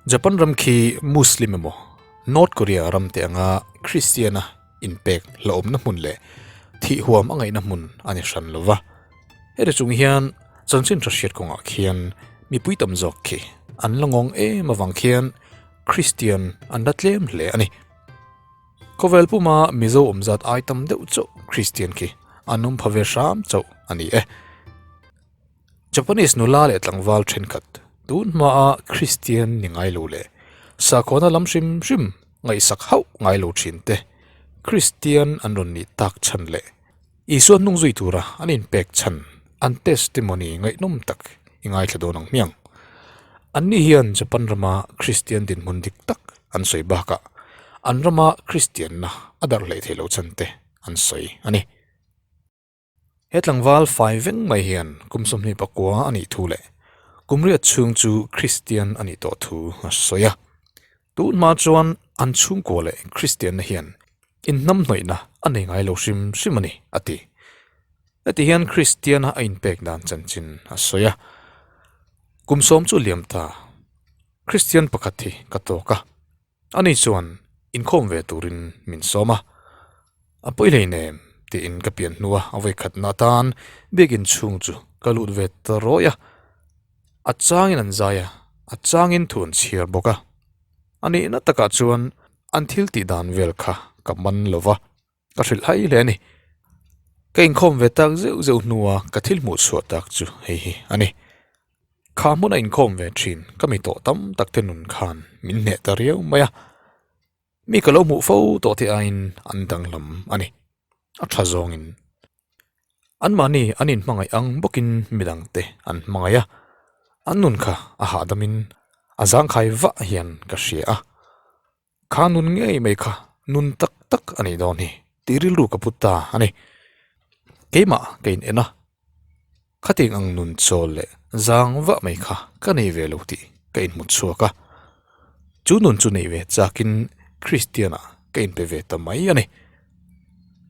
Japan ram khi Muslim emaw North Korea ram te anga Kristiana inpek hlauhawmna hmun leh thih huam a ngaihna hmun a ni hran lo va. Heti chung hian chanchin tha hriat kawngah khian mipui tam zawk khi an la ngawng em avang khian Kristian an la tlem hle a ni. Khawvel puma Mizo awm zat ai tam deuh chauh Kristian khi an awm pha ve hram chauh a ni e. Japanese nula leh tlangval thenkhat tun hmaa Kristian ni ngai lo leh sakhawnna lam hrim hrim ngaihsak hauh ngai lo thin te Kristian an rawn nih tak chhan leh Isua hnung zui tura an inpek chhan an testimony ngaihnawm tak i ngaithla dawn ang hmiang. Anni hian Japan rama Kristian dinhmun dik tak an sawi bakah an rama Kristianna a darh hleih theih loh chhan te an sawi a ni. He tlangval fai veng mai hian kum 29 a nih thu leh kum riat chhung chu Kristian a nih tawh thu a sawi a. Tun hma chuan an chhungkua leh Kristianna hian inhnamhnawihna a nei ngai lo hrim hrim a ni, a ti. Heti hian Kristiana a inpek dan chanchin a sawi a. Kum sawm chu liam ta, Kristian pakhat hi ka tawk a. Ani chuan inkhawm ve turin min sawm a, A pawi hleinem tiin ka pian hnua a vawikhatna atan biakin chhung chu ka lut ve ta rawih a, a changin an zai a, a changin thu an chhiar bawk a. A nihna takah chuan an thil tih dan vel kha ka man lo va, ka hrilh hai hle a ni. Ka inkhawm ve tak zeuh zeuh hnua ka thil hmuh chhuah tak chu hei hi a ni. Kha hmun a inkhawm ve thin ka mi tawh tam tak te nun khan min hneh ta riau mai a, mi ka lo hmuh fo tawh te aiin an danglam a ni. A tha zawngin anmahni an inhmangaih ang bawkin midang te an hmangaih a, an nun kha a hahdamin a zangkhai vah hian ka hria a. Kha nun ngei mai kha nun tak tak a nih dawn hi tih rilru ka put ta a ni. Keimah ka in en a, khating ang nun chawl leh zang vah mai kha ka nei ve lo tih ka inhmu chhuak a. Chu nun chu nei ve chakin Kristian ah ka inpe ve ta mai a ni.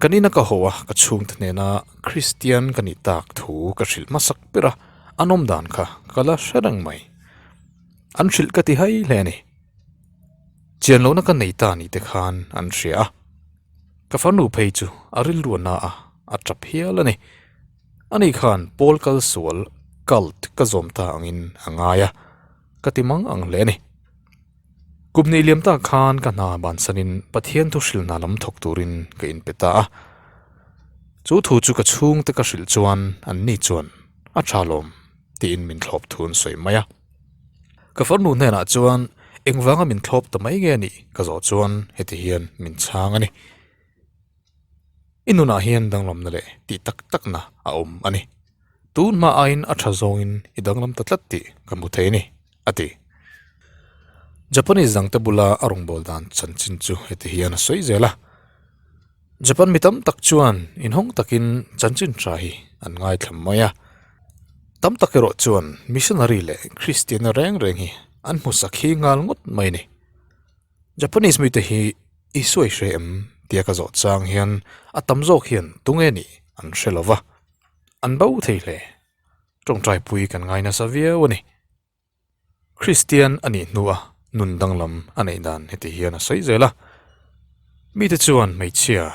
Kan ina ka haw a, ka chhungte hnena Kristian ka nih tak thu ka hrilh hmasak ber a, an awm dan kha ka la hre reng mai. An hrilh ka ti hai hle a ni. Chian lohna ka nei ta ni te khan an hria a, ka farnu phei chu a rilru a na a, a tap hial a ni. Ani khan Paul kal sual cult ka zawm ta angin a ngai a, ka ti mang ang hle a ni. Kum hnih liam ta khan ka hna bansanin Pathian thu hrilhna lam thawk turin ka inpe ta a. Chu thu chu ka chhungte ka hrilh chuan anni chuan a tha lawm tiin min thlawp thu an sawi mai a. Ka farnu hnenah chuan engvanga min thlawp ta mai nge nih ka zawh chuan heti hian min chhang a ni. I nunah hian danglamna leh tih tak takna a awm a ni. Tun hma aiin a tha zawngin i danglam ta tlat tih ka hmu thei a ni, a ti. Japanese dangte bula a rawngbâwl dan chanchin chu heti hian a sawi zel a. Japan mi tam tak chuan inhawng takin chanchin tha hi an ngaithla mai a. Tam tak erawh chuan missionary leh Kristianna reng reng hi an hmu sak hi nghal ngawt mai a ni. Japanese mite hi Isua i hre em tia ka zawh chang hian a tam zawk hian tunge nih an hre lo va, an bo thei hle. Tawngtaipui kan ngai nasa viau a ni. Kristian a nih hnua nun danglam a neih dan heti hian a sawi zel a, Mite chuan hmeichhia,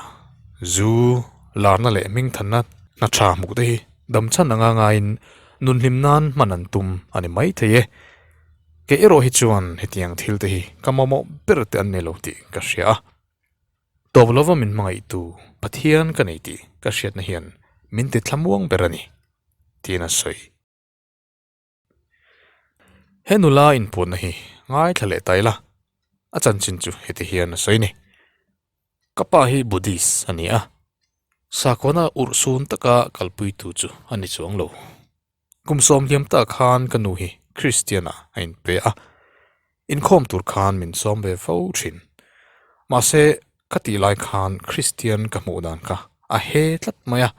zu, larna leh hmingthanna hna tha hmuh te hi damchhan anga ngaiin nun hlim nan hman an tum a ni maithei e. Kei erawh hi chuan hetiang thil te hi ka mamawh ber te an nei lo tih ka hria a. Tawp lova min hmangaihtu Pathian ka nei tih ka hriatna hian min ti thlamuang ber a ni, tiin a sawi. He nula inpuanna hi ngaithla leh ta ila, a chanchin chu heti hian a sawi ni. Ka pa hi Buddhist a ni a, sakhawnah urhsun taka kalpuitu chu a ni chuang lo. Kum sawm hliam tak khan ka nu hi Kristian-ah a inpe a, inkhawm tur khan min sawm ve fo thin. Mahse, ka tih lai khan Kristian ka hmuh dan kha a he tlat mai a.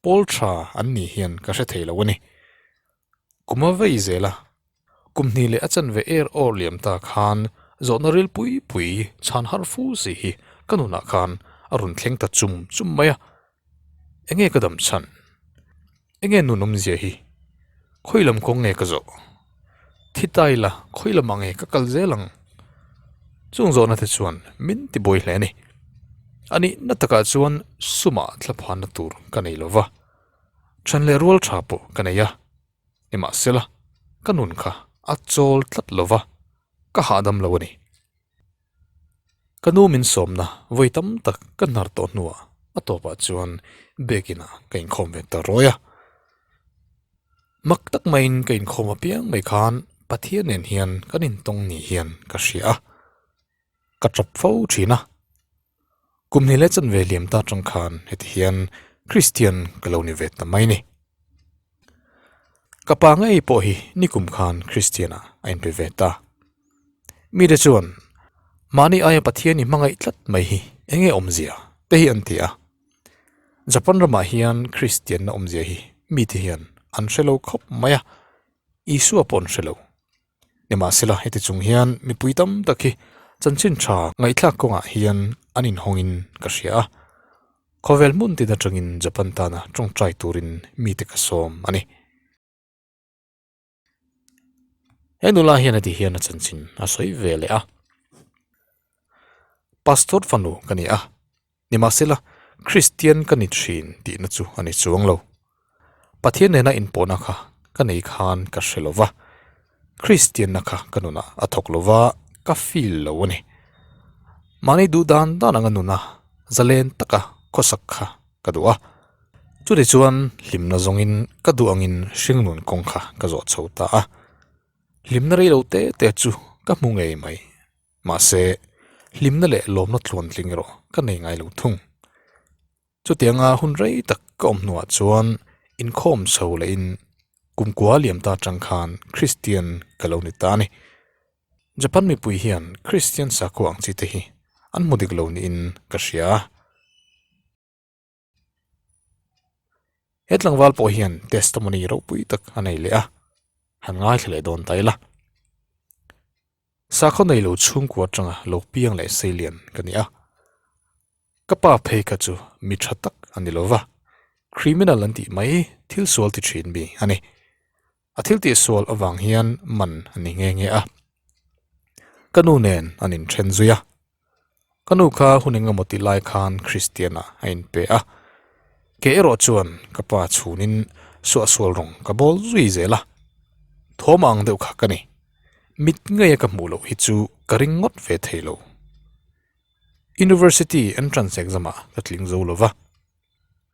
Pawl tha an nih hian ka hre thei lo a ni. Kum a vei zel a, kum hnih leh a chanve er awr liam ta khan zawhna ril pui pui chhan har fu si hi ka nunah khan a rawn thleng ta chum chum mai a. Enge ka dam chhan? Enge nun awmzia hi? Khawi lam kawng nge ka zawh? Thi ta ila, khawi lamah nge ka kal zel ang? Chung zawhna te chuan min ti buai hle a ni. A nihna takah chuan sumah thlaphanna tur ka nei lo va, ṭhen leh rual ṭha pawh ka nei a. Nimahsela, ka nun kha a chawl tlat lo va, ka hahdam lo a ni. Ka nu min sawmna vawi tam tak ka hnar tawh hnuah a tawpah chuan biakinah ka inkhawm ve ta rawi a. Mak tak maiin ka inkhawm apiang mai khan Pathian nen hian kan intawng ni hian ka hria a, ka tap fo thin a. Kum hnih leh chanve liam ta atang khan heti hian Kristian ka lo ni ve ta mai ni. Ka pa ngei pawh hi nikum khan Kristian ah a inpe ve ta. Mite chuan mahni aia Pathian i hmangaih tlat mai hi eng nge awmzia te hi an ti a. Japan ramah hian Kristianna awmzia hi mite hian an hre lo khawp mai a, Isua pawh an hre lo. Nimahsela heti chung hian mipui tam tak hi chanchin tha ngaihthlak kawngah hian an inhawngin ka hria a. Khawvel hmun tin atangin Japan tana tawngtai turin mite ka sawm a ni. He nula hian heti hian a chanchin a sawi ve leh a. Pastor fanu ka ni a. Nimahsela, Kristian ka ni thin tihna chu a ni chuang lo. Pathian nena inpawhna kha ka nei khan ka hre lo va, Kristianna kha ka nunah a thawk lo va, ka feel lo a ni. Mahni duh dan dan anga nuna zalen taka khawsak kha ka duh a. Chutichuan hlimna zawngin ka duh angin hringnun kawng kha ka zawh chho ta a. Hlimna rei lo te te chu ka hmu ngei mai. Mahse, hlimna leh lawmna tluantling erawh ka nei ngai lo thung. Chutianga hun rei tak ka awm hnuah chuan inkhawm chho lehin kumkua liam ta atang khan Kristian ka lo ni ta a ni. Japan mipui hian Kristian sakhua ang chi te hi an hmu dik lo niin ka hria a. He tlangval pawh hian testimony ropui tak a nei leh a, han ngaithla leh dawn ta ila. Sakhaw nei lo chhungkua atanga lo piang leh seilian ka ni a. Ka pa phei kha chu mi tha tak a ni lo va, criminal an tih mai thil sual ti thin mi a ni. A thil tih sual avang hian man a ni nghe nghe a. Ka nu nen an inthen zui a. Ka nu kha hun engemaw ti lai khan Kristian ah a inpe a. Ke erawh chuan ka pa chhunin suahsual rawng ka bawl zui zel a. Thawm ang deuh kha ka ni. Mit ngeia ka hmuh loh hi chu ka ring ngawt ve thei lo. University entrance exam ah ka tling zo lo va.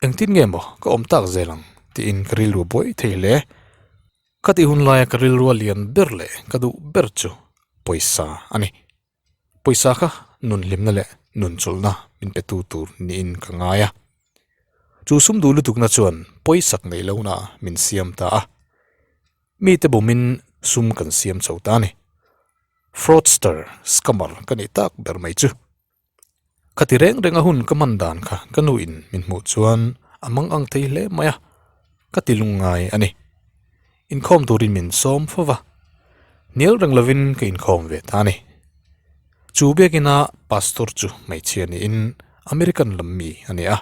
Engtin nge maw ka awm tak zel ang tiin ka rilru buai thei hle. Ka tih hun laia ka rilrua lian ber leh ka duh ber chu pawisa a ni. Pawisa kha nun hlimna leh nun chawlhna min pe tu tur niin ka ngai a. Chu sum duh lutukna chuan pawisak neih lohna min siam ta a. Mite bumin sum kan siam chho ta a ni. Fraudster, scammer ka nih tak ber mai chu. Khati reng reng a hun ka hman dan kha ka nu in min hmuh chuan a mang ang thei hle mai a, ka ti lungngai a ni. Inkhawm turin min sawm fo va, hnial reng lovin ka inkhawm ve ta a ni. Chu biakina pastor chu hmeichhia niin American lam mi a ni a.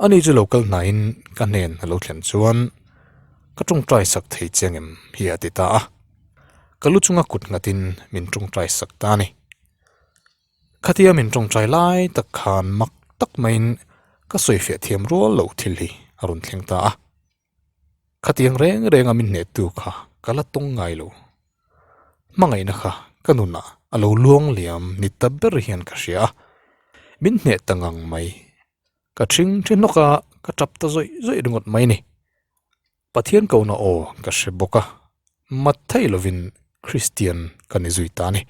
Ani chu lo kal hnaiin ka hnen a lo thlen chuan ka tawngtai sak thei chiang em hi a ti ta a. Ka lu chunga kut nghatin min tawngtai sak ta a ni. Khatia min tawngtai lai tak khan mak tak maiin ka sawifiah thiam rual loh thil hi a rawn thleng ta a. Khatiang reng renga min hnehtu kha ka la tawng ngai lo. Hmangaihna kha ka nunah a lo luang liam ni ta ber hian ka hria a, min hneh ta ngang mai. Ka thing thi hnawk a, ka tap ta zawih zawih ringawt mai ni. Pathian kohna aw ka hre bawk a, mat thei lovin Kristian ka ni zui ta a ni.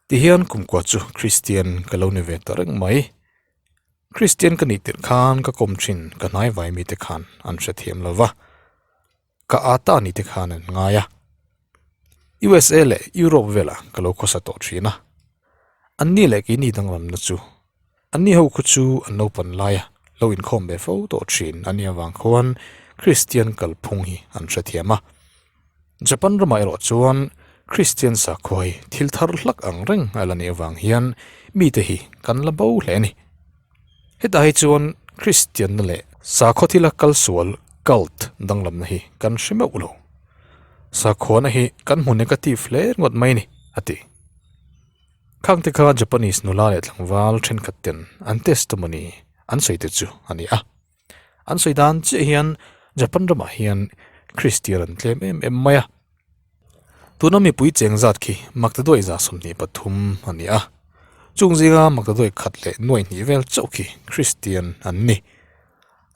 Tihian kumkua chu Kristian ka lo ni ve ta reng mai. Kristian ka nih tirh khan ka kawm thin ka hnai vai mite khan an hrethiam lo va, ka ata ni te khan an ngai a. USA leh Europe velah ka lo khawsa tawh thin a. Anni leh keini danglamna chu Anni ho khu chu an naupan laia lo inkhawm ve fo tawh thin a nih avang khuan Kristian kalphung hi an hrethiam a. Japan ramah erawh chuan Kristian sakhua hi thil thar hlak ang reng a la nih avang hian mite hi kan la bo hle a ni. Hetah hi chuan Kristianna leh sakhaw thila kalsual, cult, danglamna hi kan hre meuh lo. Sakhuana hi kan hmu negative hle ringawt mai a ni, a ti. Khangte kha Japanese nula leh tlangval thenkhat ten an testimony an sawi te chu a ni a. An sawi dan chiah hian Japan ramah hian Kristian an tlem em em mai a. Tuna mipui cheng zat khi Maktaduai 23 a ni a. Chung zinga Maktaduai khat leh nuai hnih vel chauh khi Kristian an ni.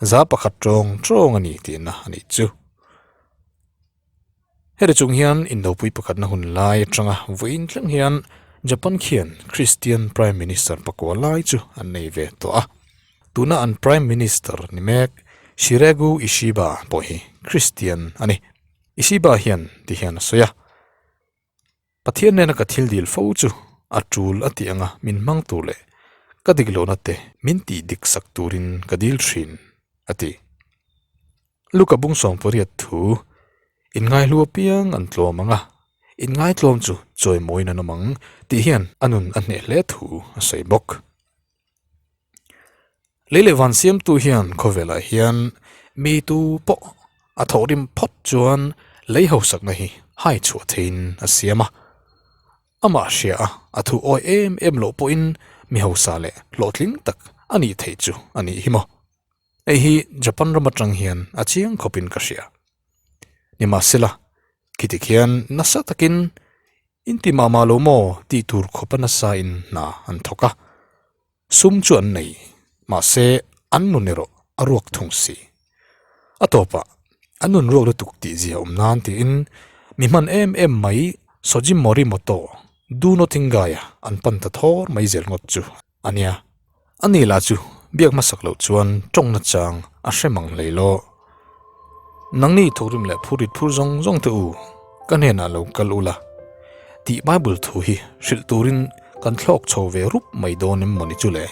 1% tawng tawng a ni tihna a nih chu. Heti chung hian indopui pakhatna hun lai atanga vawiin thleng hian Japan khian Christian Prime Minister pakua lai chu an nei ve tawh a. Tuna an Prime Minister ni mek Shiregu Ishiba pawh hi Christian a ni. Ishiba hian ti hian a sawi a. Pathian nena ka thil dil fo chu a tul a tih anga min hmang tur leh ka dik lohna te min tih dik sak turin ka dil thin, a ti. Luka bung 80 thu, Inngaihlu apiang an tlawm ang a, inngaitlawm chu chawimawiin an awm ang, tih hian a nun a hneh hle thu a sawi bawk. Lei leh van siamtu hian khawvelah hian mi tu pawh a thawhrim phawt chuan lei hausakna hi hai chhuah theiin a siam a. Amah hria a, a thu awi em em loh pawhin mi hausa leh hlawhtling tak a nih theih chu a nih hi maw. Hei hi Japan ram atang hian a chiang khawpin ka hria. Nimahsela, khiti khian nasa takin inti mah mah lo maw tih tur khawpa nasa in hna an thawk a. Sum chu an nei, mahse an nun erawh a ruak thung si. A tawpah an nun ruak lutuk tih zia awm nan tiin mi hman em em mai Soji Morimoto, Do Nothing Guy-a an pan ta thawr mai zel ngawt chu a nia. A ni lah chu biak hmasak loh chuan tawng nachang a hre mang hlei lo. Nangni thawkrim leh phurit phur zawng zawng te u, ka hnenah lo kal ula tih Bible thu hi hrilh turin kan thlawk chho ve rup mai dawn em mawni chu le?